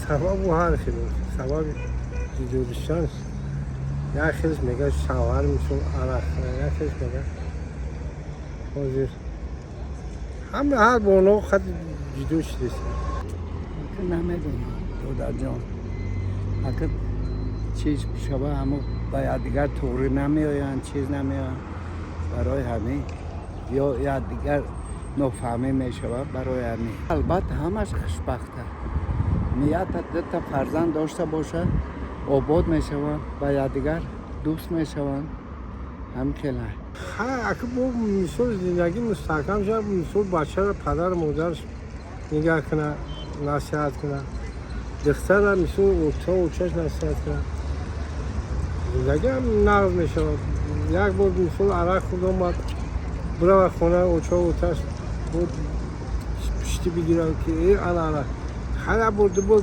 Сабабу ҳар хел, сабаби ҷудо шудан. Як хелш мега, шавҳар мисол арақ, як хелш мега, ҳозир ҳама ҳар боно хат ҷудо шудест. Намедонам, додарҷон, ака, чиз шава, ҳамо ба якдигар туғрӣ намеоянд, чиз намеоянд, барои ҳамин ё якдигар нофаҳмӣ мешавад. Барои ҳамин, албатта, ҳамаш хушбахта. Нията дута фарзанд дошта бошад, обод мешаванд, ба якдигар дӯст мешаванд, ҳамин хела. Ака, бо мисол зиндагӣ мустаҳкам шавад, мисол бачаро падару модараш нигаҳ кунад, насиҳат кунад, духтара мисол ота очаш насиҳат кунад, зиндагӣ ҳам нағз мешавад. Як бор мисол арақ хӯрд, омад, бирава хона, оча оташ пишти бигирад, ки э, ана ана ҳар як бор, ду бор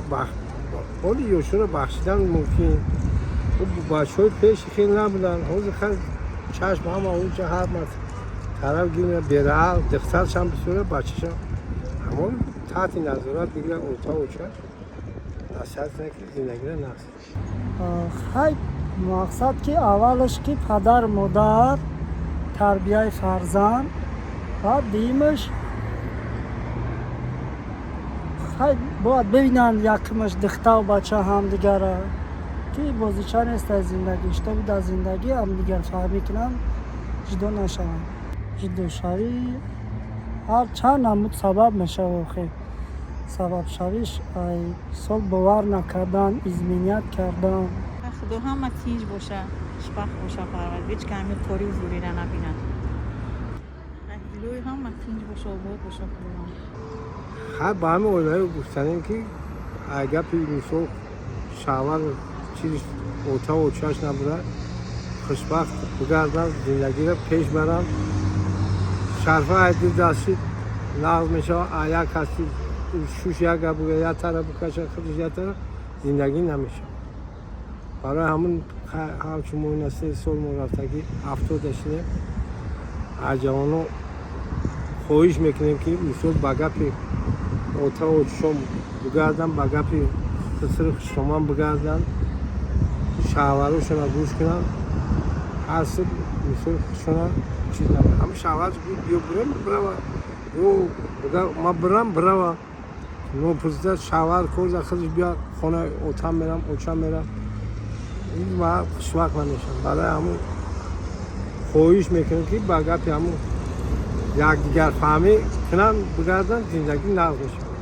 ҳоли ёшуро бахшидан мумкин. Бачаҳои пеши хел набуданд, ҳозир хел чашм ҳама унча ҳар тараф гирна, бераҳал. Духтаршам бисёра, бачашам ҳамон таҳти назорат бигирад, ота оча насиҳат кунад, ки зиндагиро нағз. Хай, мақсад ки аввалаш ки падар модар, тарбияи фарзанд, баъд дуюмаш, хай, бояд бибинанд якумаш духтару бача ҳамдигара, ки бозича нест аз зиндагӣ, чтобы дар зиндагӣ ҳамдигар фаҳмӣ кунанд, ҷудо нашаванд. Ҷудошавӣ ҳар чанд намуд сабаб мешавад. Охир сабабшавиш ай мисол бовар накардан, изменять кардан. Худо, ҳама тинҷ боша, хушбахт боша, парвардигор, ҳеҷ ка ҳамин қорию зӯрира набинад. Илоҳи, ҳама тинҷ боша, обод боша, Худованд. Ҳар ба ҳамин оилаҳо гуфтанем, ки ай гапи мисол шавҳар чиз ота очаш набуда, хушбахт бигарданд, зиндагиро пеш баранд. Шарфа ай ду дастши нағз мешавад. А як каси шуш як гап буга, як тараф бикаша, худаш як тараф, зиндагӣ намешавад. Барои ҳамун ҳамчун мо ина 3 сол мо рафтагӣ, 70 шидем, аз ҷавоно хоҳиш мекунем, ки мисол ба гапи ота очшом бигарданд, ба гапи хисру хушдоман бигарданд, шавҳарошона гӯш кунанд, ҳар суб мисол худшона чиз набаранд. Ҳама шавҳараш гӯ, биё бирем, бирава, ё бига, ма бирам, бирава. Нопурсида шавҳар кор за худаш бия хона, отам мерам, очам мерам, ва хушвақт намешавам. Барои ҳамун хоҳиш мекунем, ки ба гапи ҳамун якдигарфаҳмӣ кунанд, бигарданд, зиндагӣ нағз мешавад.